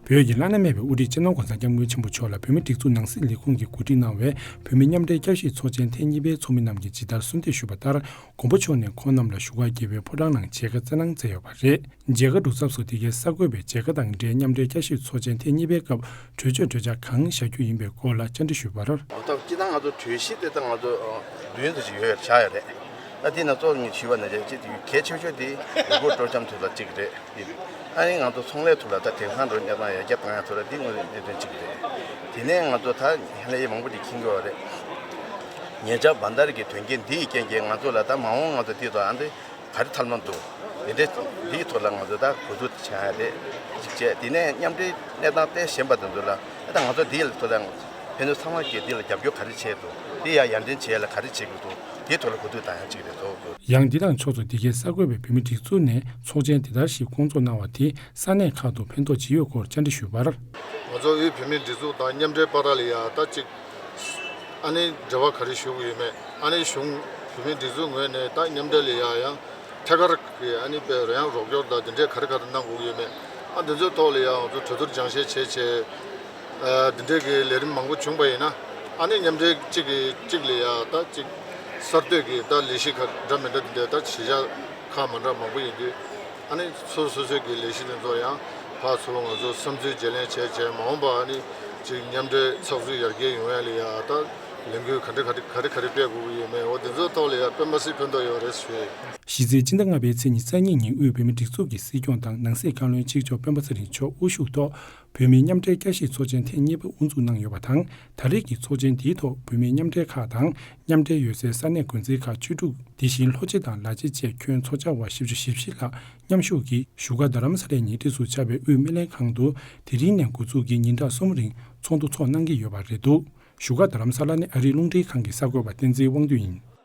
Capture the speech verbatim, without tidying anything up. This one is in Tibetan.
བོད་ཀྱི་བླ་ན་མེད་པའི་དབུ་ཁྲིད་སྤྱི་ནོར་༸གོང་ས་༸སྐྱབས་མགོན་ཆེན་པོ་མཆོག་ལ་བོད་མིའི་སྒྲིག་འཛུགས་ནང་སྲིད་ལས་ཁུངས་ཀྱིས་གོ་སྒྲིག་གནང་བའི་བོད་མི་མཉམ་འབྲེལ་བསྐྱར་ཞིབ་ཚོགས་ཆེན་ཐེངས་གཉིས་པའི་ཚོགས་མི་རྣམས་ཀྱིས་ཇི་ལྟར་གསོལ་འདེབས་ཞུས་པ་ལྟར། མགོན་པོ་མཆོག་ནས་ཁོང་རྣམས་ལ་བཞུགས་སྒར་རྒྱལ་བའི་ཕོ་བྲང་ནང་མཇལ་ཁ་བསྩལ་གནང་མཛད་ཡོད་པ་རེད། མཇལ་ཁ་གྲུབ་ཚབ་སུ་དེ་གའི་གསར་འགོད་པས་མཇལ་ཁ་དང་འབྲེལ་མཉམ་འབྲེལ་བསྐྱར་ཞིབ་ཚོགས་ཆེན་ཐེངས་གཉིས་པའི་སྐབས་གྲོས་ཆོད་གྲོས་འཆར་གང་བཞག་རྒྱུ་ཡིན་པའི་སྐོར་ལ་བཅར་འདྲི་ཞུས་པར། ཨོ་ད་སྤྱིར་བཏང་ང་ཚོ་གྲོས་གཞི་དེ་ད་ང་ཚོ་ཨ་བདུན་ཙམ་ཞིག་ཡོད་བཞག་ཡོད་རེད། ད་དེ་ནང་གཙོ་བོ་ངས་ཞུས་པ་ནང་བཞིན་གཅིག་དེ་གལ་ཆེ་ཤོས་དེ་ཡུལ་སྐོར་སྤྲོ་འཆམ་ཐོག་ལ་གཅིག་རེད། ཨ་ནི་ང་ཚོ་ཚོང་ལས་ཐོག་ལ་ད་དེང་སང་འགྲོ་གནས་སྟངས་ཡར་རྒྱས་བཏང་ཡ་ཐོག་ལ་འདི་དངོས་གནས་གནད་དོན་གཅིག་རེད། དེ་ནས་ང་ཚོ་ད་ཧ་ལས་མང་པོ་ཅིག་མཁྱེན་གྱི་ཡོད་རེད། ཉེ་ཆར་བྷན་དར་གྱི་དོན་རྐྱེན་འདི་ཡི་རྐྱེན་གྱིས་ང་ཚོ་ལ་ད་མ་འོངས་ང་ཚོ་འདི་ཐོག་ཨ་འདི་ག་རེ་ཐབས་ལམ་འདུག་འདི་འདྲའི་འདིའི་ཐོག་ལ་ང་ཚོ་ད་གོ་བསྡུར་བྱ་ཡ་རེད། གཅིག་བྱས་དེ་ནས་མཉམ་འབྲེལ་གནས་སྟངས་དེ་གཞན་པ་དེ་ཚོ་ལ་ད་ང་ཚོ་འདི་ལ་ཐོག་ལ་ཕན་ཚུན་ཚང་མ་གིས་འདི་ལ་རྒྱབ་སྐྱོར་ག་རེ་བྱས་འདུག་འདི་ཡང་ཡར་འདོན་བྱེད་ཡ་ལ་ག་རེ་བྱེད་དགོས་འདུག་འདིའི་ཐོག་ལ་གོ་བསྡུར་བཏང་ཡ་གཅིག་རེད་བཟོ་དགོས། ཡང་འདི་དང་ཕྱོགས་སུ་འདི་གའི་གསར་འགོད་པས་བོད་མིའི་སྒྲིག་འཛུགས་ནས་ཚོགས་ཆེན་དེ་ལྟར་ཞིག་བསྐོང་ཚོགས་གནང་བ་དེས་ས་གནས་ཁག་ཏུ་ཕན་ཐོགས་ཇི་ཡོད་སྐོར་བཅར་འདྲི་ཞུས་པར། ང་ཚོ་དབུས་བོད་མིའི་སྒྲིག་འཛུགས་དང་མཉམ་འབྲེལ་བར་ལ་ཡ་ད་གཅིག་ཨ་ནི་འབྲེལ་བ་ག་རེ་ཞུ་གི་ཡོད་མེད། ཨ་ནི་གཞུང་བོད་མིའི་སྒྲིག་འཛུགས་ངོས་ནས་ད་མཉམ་འབྲེལ་ལ་ཡ་ཡང་ཐད་ཀར་གྱི་ཨ་ནི་དཔེ་ཡང་རོགས་སྐྱོར་དང་འདི་འདྲའི་ག་རེ་ག་རེ་གནང་དགོས་ཀྱི་ཡོད་མེད། ཨ་འདི་ཚོའི་ཐོག་ལ་ཡང་ང་ཚོ་གྲོས་བསྡུར་སྦྱང་བཤད་བྱས་བྱས། ཨ་འདི་འདྲའི་གི་ལས་རིམ་མང་པོ་བྱུང་པ་ཡིན་ན། ཨ་ནི་མཉམ་འབྲེལ་གཅིག་གིས་གཅིག་ལ་ཡ་ད་གཅིག་གསར་གཏོད་ཀྱི་ད་ལས་གཞི་ཁག་འདྲ་མི་འདྲ་འདི་འདྲའི་ད་བྱེད་བཞག་ཁག་མ་འདྲ་མང་པོ་ཡིན་དུས། ཨ་ནི་སོ་སོ་སོའི་གི་ལས་གཞི་དེ་ཚོ་ཡང་ཕར་ཚུར་ང་ཚོ་བསམ་ཚུལ་བརྗེ་ལེན་བྱས་བྱས་མ་འོངས་པ་ཨ་ནི་གཅིག་མཉམ་འབྲེལ་ཚགས་ཚུད་ཡར་རྒྱས་ཡོང་ཡ་ལ་ཡ་ད་ལས་འགུལ་ག་འདྲ་ག་འདྲ་ག་རེ་ག་རེ་སྤེལ་དགོས་ཀྱི་ཡོད་མེད། འོ་དེ་ཚོའི་ཐོག་ལ་ཡ་སྤེན་པ་སེང་ཕན་ཐོགས་ཡོད་རེད་ཞུ། གཞི་རྩའི་སྤྱི་ཟླ་ལྔ་པའི་ཚེས་ཉི་ཤུ་རྩ་གཉིས་ཉིན་དབུས་བོད་མིའི་སྒྲིག་འཛུགས་ཀྱི་སྲིད་སྐྱོང་དང་ནང་སྲིད་བཀའ་བློན་གཅིག་ལྕོགས་སྤེན་པ་ཚེ་རིང་མཆོག་དབུ་བཞུགས་ཐོག་བོད་མིའི་མཉམ་འབྲེལ་བསྐྱར་ཞིབ་ཚོགས་ཆེན་ཐེངས་གཉིས་པ་དབུ་འཛུགས་གནང་ཡོད་པ་དང་། ད་རེས་ཀྱི་ཚོགས་ཆེན་འདིའི་ཐོག་བོད་མིའི་མཉམ་འབྲེལ་ཁག་དང་མཉམ་འབྲེལ་ཡོད་སའི་ས་གནས་འགོ་འཛིན་ཁག་བཅུ་དྲུག་དེ་བཞིན་ལྷོ་སྤྱི་དང་ལ་སྤྱི་བཅས་ཁྱོན་ཚོགས་བཅར་བ་བཞི་བཅུ་ཞེ་བཞི་ལྷག་མཉམ་ཞུགས་ཀྱིས་བཞུགས་སྒར་རྡ་རམ་ས་ལའི་ཉེ་འཁྲིས་སུ་ཆགས་པའི་དབུས་སྨན་ལྷན་ཁང་དུ་དེ་རིང་ནས་འགོ་འཛུགས་ཀྱིས་ཉིན་གྲངས་གསུམ་རིང་ཚོགས་འདུ་འཚོགས་གནང་གི་ཡོད་པ་རེད་འདུག་བཞུགས་སྒར་རྡ་རམ་ས་ལ་ནས་ཨ་རིའི་རླུང་འཕྲིན་ཁང་གི་གསར་འགོད་པ་བསྟན་འཛིན་དབང་འདུས་ཡིན།